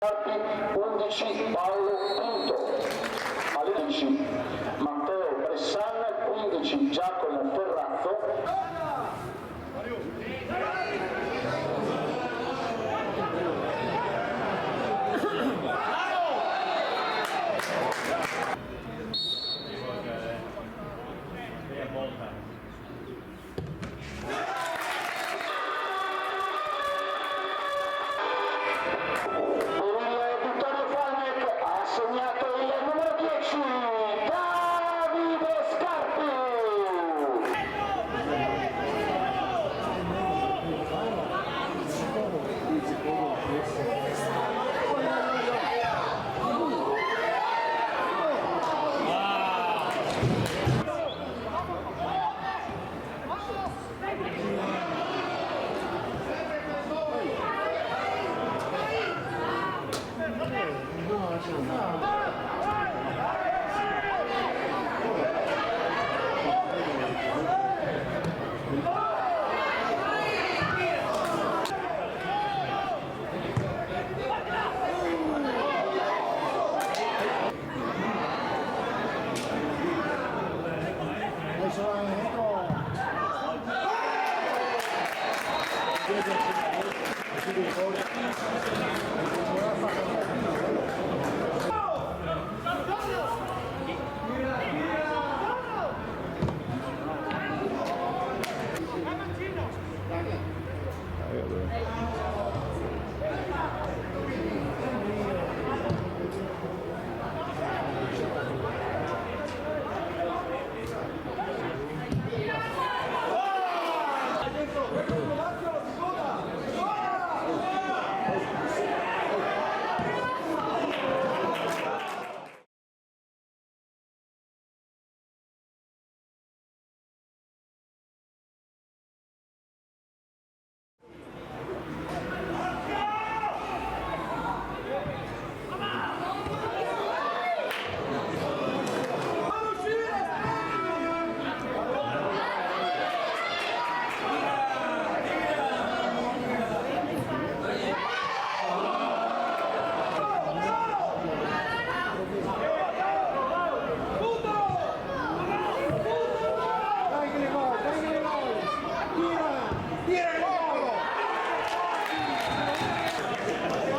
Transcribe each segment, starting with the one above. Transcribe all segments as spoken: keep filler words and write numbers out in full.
Scarpi, undici Paolo Pinto, alle dodici Matteo Bressan, quindici Giacomo Ferrazzo. Per il Vittorio Falmec ha segnato il numero dieci, Davide Scarpi.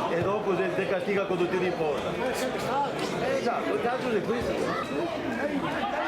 E dopo se te castiga co do tiri in porta. Eh, già, quel calcio xe questo.